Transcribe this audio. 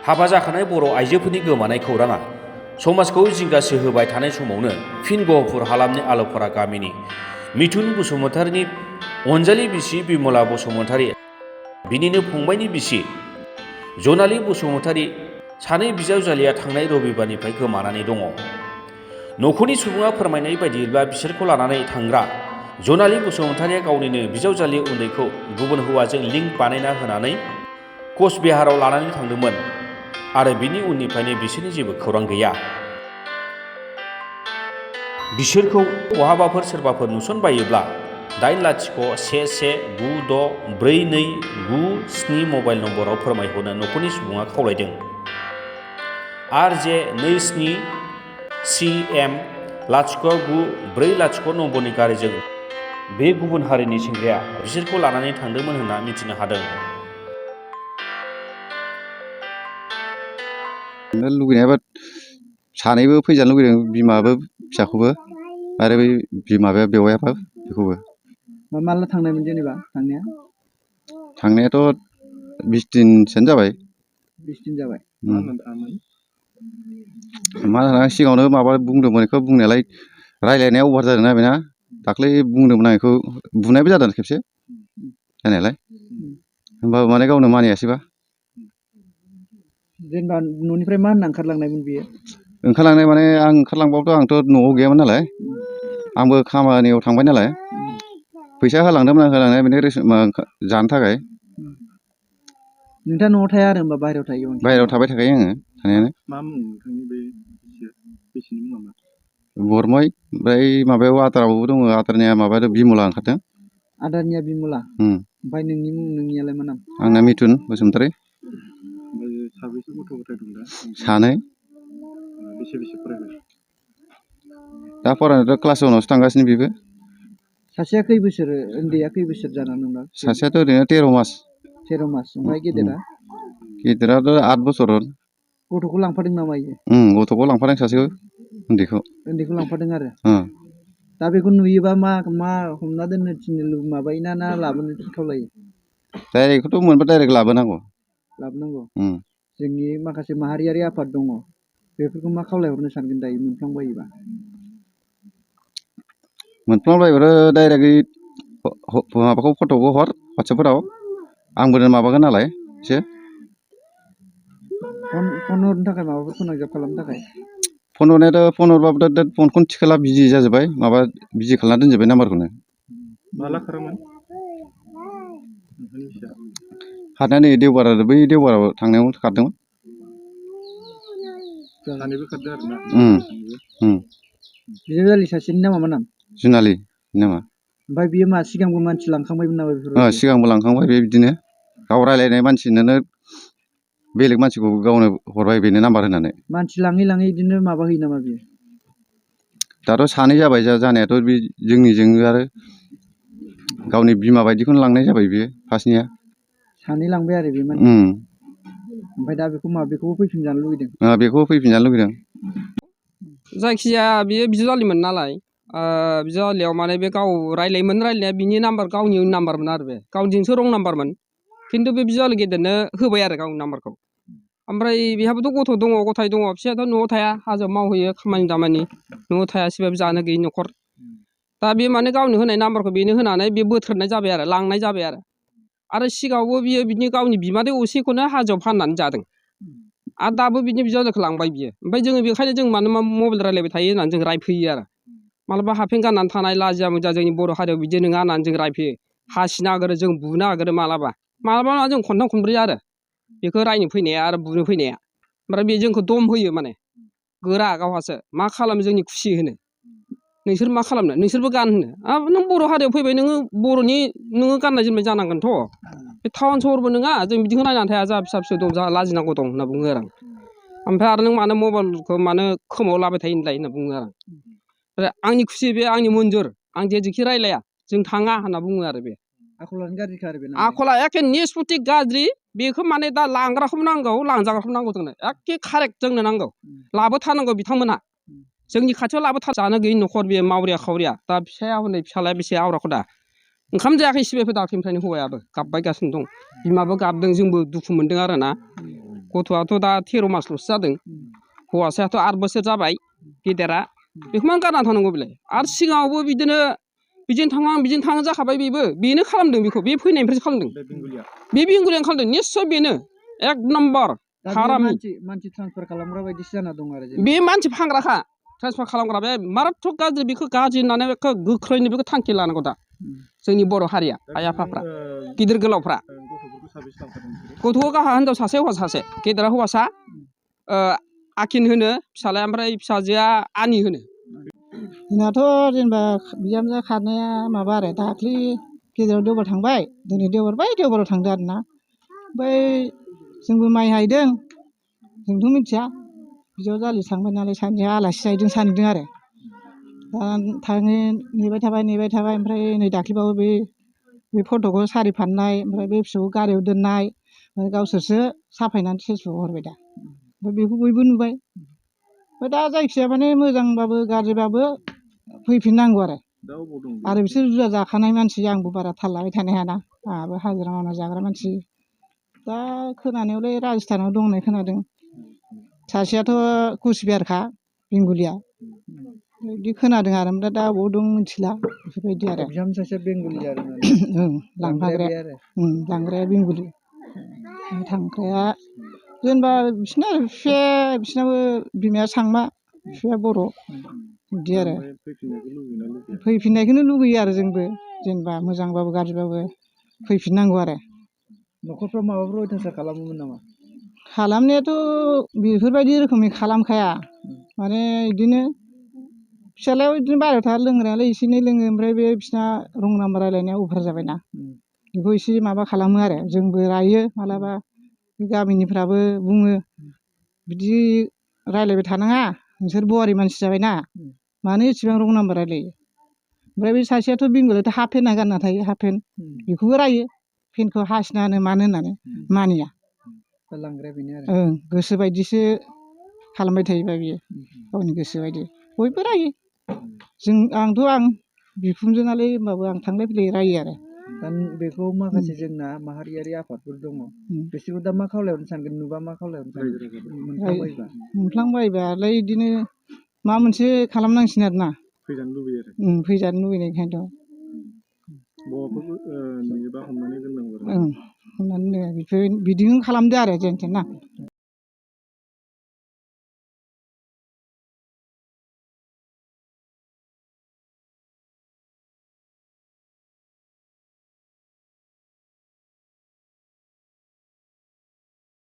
हाबा जाखानाय बर' आइजोफोरनि गोमानाय खौराङा समाजखौ जिंगासो होबाय थानाय समावनो फिन गहपुर हालामनि आलौफारा गामिनि मिथुन बसुमतारीनि अनजालि बिसि बिमला बसुमतारी बिनिनो फंबायनि बिसि जनालि बसुमतारी सानै बिजावजालिया थांनाय रबिबारनिफ्राय गोमानानै दङ। न'खरनि सुबुङा फोरमायनाय बायदिब्ला बिसोरखौ लानानै थांग्रा जनालि बसुमतारीया गावनिनो बिजावजालि उन्दैखौ गुबुन हौवाजों लिंक बानायना होनानै कचबिहाराव लानानै थांदोंमोन आरो बिनि उननिफ्रायनो बिसोरनि जेबो खौरां गैया। बिसोरखौ बहाबाफोर सोरबाफोर नुसनबायोब्ला 80119642997 मबाइल नम्बराव फोरमायहरनो न'खरनि सुबुङा खावलायदों। RJ2CM0940 नम्बरनि गारिजों बे गुबुन हारिनि सेंग्राया बिसोरखौ लानानै थांदोंमोन होनना मिथिनो हादों। लुगैनायाबा सानैबो फैजानो लुगैदों, बिमाबो फिसाखौबो आरो बै बिमाया बेवाइयाबो बेखौबो। माला थांनायमोन जेनेबा थांनायाथ' 20 दिनसोआनो जाबाय। 20 दिन जाबाय। मा होनो सिगाङावनो माबा बुंदोंमोन, बेखौ बुंनायालाय रायलायनाया अभार जादोंना बेना। दाख्लै बुंदोंमोन आं बेखौ, बुनायबो जादों खेबसे जानायालाय, होमबाबो माने गावनो मानियासैबा। जेनेबा न'निफ्राय मा होनना ओंखारलांनायमोन बियो? ओंखारलांनाय माने आं ओंखारलांबाबोथ' आंथ' न'आव गैयामोन नालाय, आंबो खामानियाव थांबाय नालाय। फैसा होलांदोंमोन आं, होलांनाया बेनो जानो थाखाय। नोंथाङा न'आव थाया आरो होमबा बाहेरायाव थायो? बाहेरायाव थाबाय थाखायो आङो थानायानो। मा मुं नोंथांनि बे बिसिनि मुङा मा? बरमय। ओमफ्राय माबायाव आदारावबो दङ, आदारनिया माबाया बिमला ओंखारदों। आदारनिया बिमला? ओमफ्राय नोंनि मुं, नोंनियालाय मा नाम? आंना मिथुन बसुमतारी। साबैसे गथ' गथाय दं दा? सानै। बेसे फरायबाय? दा फरायनायाथ' क्लास 1आवसो थांगासिनो बेबो। सासेया खै बोसोर, उन्दैया खै बोसोर जानानै दं दा? सासेयाथ' ओरैनो 13 मास। 13 मास। ओमफ्राय गेदेरा? गेदेराथ' 8 बोसोर। गथ'खौ लांफादों नामा इयो? गथ'खौ लांफादों, सासेखौ, उन्दैखौ लांफादों आरो। दा बेखौ नुयोबा मा हमना दोननो थिननो माबायोना, ना लाबोनो खावलायो? डाइरेक्टखौथ' मोनबा डाइरेक्ट लाबोनांगौ। जोंनि माखासे माहारियारि आफाद दङ, बेफोरखौ मा खावलायहरनो सानगोन दायो मोनफ्लांबायोबा? मोनफ्लांबायोबाथ' डाइरेक्टयै माबाखौ, फट'खौ हर वाट्सएपफोराव, आंबो माबागोन नालाय एसे। फन हरनो थाखाय माबाफोर फोनांजाब खालामनो थाखाय? फन हरनायाथ' फन हरबाबोथ' फनखौनो थिखोला, बिजि जाजोब्बाय, माबा बिजि खालामना दोनजोब्बाय नाम्बारखौनो। माला खारोमोन? खारनाया नै देवबार, आरो बै देवबाराव थांनायाव खारदोंमोन। सानैबो खारदों आरो ना? बिजावजालि सासेनि नामा मा नाम? जुनालि नामा। ओमफ्राय बियो मा सिगांबो मानसि लांखांबायमोन नामा बेफोरबायदि? सिगांबो लांखांबाय, बे बिदिनो गाव रायलायनाय मानसिनोनो बेलेग मानसिखौ गावनो हरबाय, बेनो नाम्बार होनानै। मानसि लाङै लाङै बिदिनो माबा होयो नामा बियो? दाथ' सानै जाबाय, जानायाथ' बे जोंनिजों आरो गावनि बिमा बायदिखौनो लांनाय जाबाय बियो फार्स्टनिया। सानै लांबाय आरो बे मानसिया? ओमफ्राय दा बेखौबो फैफिनजानो लुगैदों? बेखौबो फैफिनजानो लुगैदों। जायखिजाया बियो बिजावजालिमोन नालाय, बिजावजालियाव माने बे गाव रायलायनाया बिनि नाम्बार, गावनि नाम्बारमोन आरो बे गावनिजोंसो रं नाम्बारमोन, खिन्थु बे बिजावजालि गेदेरनो होबाय आरो गावनि नाम्बारखौ। ओमफ्राय बेहाबोथ' गथ' दङ, गथाय दङ, फिसायाथ' न'आव थाया, हाजोआव मावहैयो खामानि दामानि, न'आव थायासेबाबो जानो गैयि न'खर। दा बे माने गावनि होनाय नाम्बारखौ बेनो होनानै बे बोथ्रोदनाय जाबाय आरो लांनाय जाबाय आरो सिगाङावबो बियो बिदिनो गावनि बिमादै असेखौनो हाजोआव फाननानै जादों, आरो दाबो बिदिनो बिजावजालिखौ लांबाय बियो। ओमफ्राय जोङो बेखायनो जों मानो मबाइल रायलायबाय थायो होननानै जों रायफैयो आरो। मालाबा हाफेन गाननानै थानाय लाजिया मुजिया जोंनि बर' हारियाव बिदि नङा होननानै जों रायफैयो। हासिनो नागिरो, जों बुनो नागिरो मालाबा जों खनथाम खनब्रै आरो बेखौ रायनो फैनाया आरो बुनो फैनाया। ओमफ्राय बे जोंखौ दम होयो, माने गोरा गावहासो मा खालामो जोंनि खुसि होनो, नोंसोर मा खालामनो, नोंसोरबो गान होनो। नों बर' हारियाव फैबाय, नोङो बर'नि नोङो गाननाय जोमनाय जानांगोनथ'। बे टाउन सहरबो नङा, जों बिदिखौ नायनानै थाया, जोंहा फिसा फिसौ दं, जोंहा लाजिनांगौ दं होनना बुङो आरो आं। ओमफ्राय आरो नों मानो मबाइलखौ मानो खोमायाव लाबाय थायो होनलाय होनना बुङो आरो आं। आंनि खुसि, बे आंनि मन्जुर, आं जेखि रायलाया जों थाङा होनना बुङो आरो बे। आखलानो गाज्रिखा आरो बे? आखला एखे निसपथि गाज्रि, बेखौ माने दा लांग्राखौबो नांगौ, लांजाग्राखौबो नांगौ जोंनो, एखे कारेक्ट जोंनो नांगौ, लाबोथारनांगौ बिथांमोनहा। जोंनि खाथियाव लाबोथार, जानो गैयि न'खर बेयो मावरिया खावरिया। दा फिसाया हनै फिसालाया बेसे आवराखौ दा ओंखाम जायाखै सिबायफोर दाख्लैनिफ्रायनो, हौवायाबो गाबबायगासिनो दं, बिमाबो गाबदों, जोंबो दुखु मोनदों आरो ना। गथ'आथ' दा 13 मासल'सो जादों हौवासायाथ' 8 बोसोर जाबाय गेदेरा बेखौ मानो गारना थानांगौ बेलाय आरो सिगाङावबो बिदिनो बिदिनो थाङो जाखाबाय बेनो खालामदों बेखौ बे फैनायनिफ्रायसो खालामदों बे बेंगुलियानो खालामदों निस्सय बेनो एक नम्बर हारामि मानसि ट्रान्सफार खालामग्रा बायदिसो जाना दं आरो बे मानसि फानग्राखा ट्रान्सफार खालामग्रा बे माराथ्थक गाज्रि बेखौ गाज्रि होननानै बेखौ गोख्रैनो बेखौ थांखि लानांगौ दा जोंनि बर' हारिया आइ आफाफ्रा गिदिर गोलावफ्रा गथ'खौ गाहा हिनजाव सासे हौवा सासे गेदेरा हौवासा आकिन होनो फिसालाया ओमफ्राय फिसाजोआ आनि होनो जोंनाथ' जेनेबा बिहामजो खारनाया माबा आरो दाख्लि गेजेराव देवबार थांबाय दिनै देवबार बै देवबाराव थांदों आरोना ओमफ्राय जोंबो माइ हायदों जोंथ' मिथिया बिजावजालि थांबाय नालाय सानैजों आलासि जाहैदों सानैजों आरो दा थाङो नेबाय थाबाय ओमफ्राय नै दाख्लैबाबो बे फट'खौ सारि फाननाय ओमफ्राय बे फिसौखौ गारियाव दोननाय गावसोरसो साफायनानै फेसबुकआव हरबाय दा ओमफ्राय बेखौ बयबो नुबाय ओमफ्राय दा जायखिजाया माने मोजांबाबो गाज्रिबाबो फैफिननांगौ आरो बिसोर जुदा जाखानाय मानसि आंबो बारा थाल लाबाय थानो हायाना आंहाबो हाजिरा मावना जाग्रा मानसि दा खोनानायावलाय राजस्थानाव दं होननाय खोनादों सासेयाथ' कुचबिहारखा बेंगुलिया बिदि खोनादों आरो ओमफ्राय दा बबाव दं मिथिला बेफोरबायदि आरो बिहामजो सासेया बेंगलि आरो लांग्राया बेंगलि थांग्राया जेनेबा बिसोरना बिसोरनाबो बिमाया सांमा बिफाया बर' बिदि आरो फैफिननायखौनो लुगैयो आरो जोंबो जेनेबा मोजांबाबो गाज्रिबाबो फैफिननांगौ आरो न'खरफ्राव माबाफोर अयथासार खालामोमोन नामा खालामनायाथ' बेफोरबायदि रोखोमनि खालामखाया माने बिदिनो फिसाज्लायाव बिदिनो बाहेरायाव थाङा लोंग्रायालाय एसे एनै लोङो ओमफ्राय बे बिसिना रं नाम्बार रायलायनाया अभार जाबायना बेखौ एसे माबा खालामो आरो जोंबो रायो मालाबा गामिनिफ्राबो बुङो बिदि रायलायबाय थानाङा नोंसोर बर' मानसि जाबायना मानो एसेबां रं नाम्बार रायलायो ओमफ्राय बे सासेयाथ' बेंगलावथ' हाफ पेन्ट गानना थायो हाफ पेन्ट बेखौबो रायो पेन्टखौ हासिना होनो मानो होननानै मानिया लांग्राया बेनो आरो गोसो बायदिसो खालामबाय थायोबा बियो गावनि गोसो बायदि बयबो रायो आं बिखुनजो नालाय होमबाबो आं थांलाय फैलाय रायो आरो दा बेखौ माखासे जोंना माहारियारि आफादफोर दङ बिसोरखौ दा मा खावलायहरनो सानगोन नुबा मा खावलायहरनो सानगोन मोनफ्लांबायबालाय बिदिनो माबा मोनसे खालामनांसिगोन आरो ना फैजानो लुबैनाय ओंखायनोथ' हमनानै बिदिनो खालामदो आरो जेनथेन ना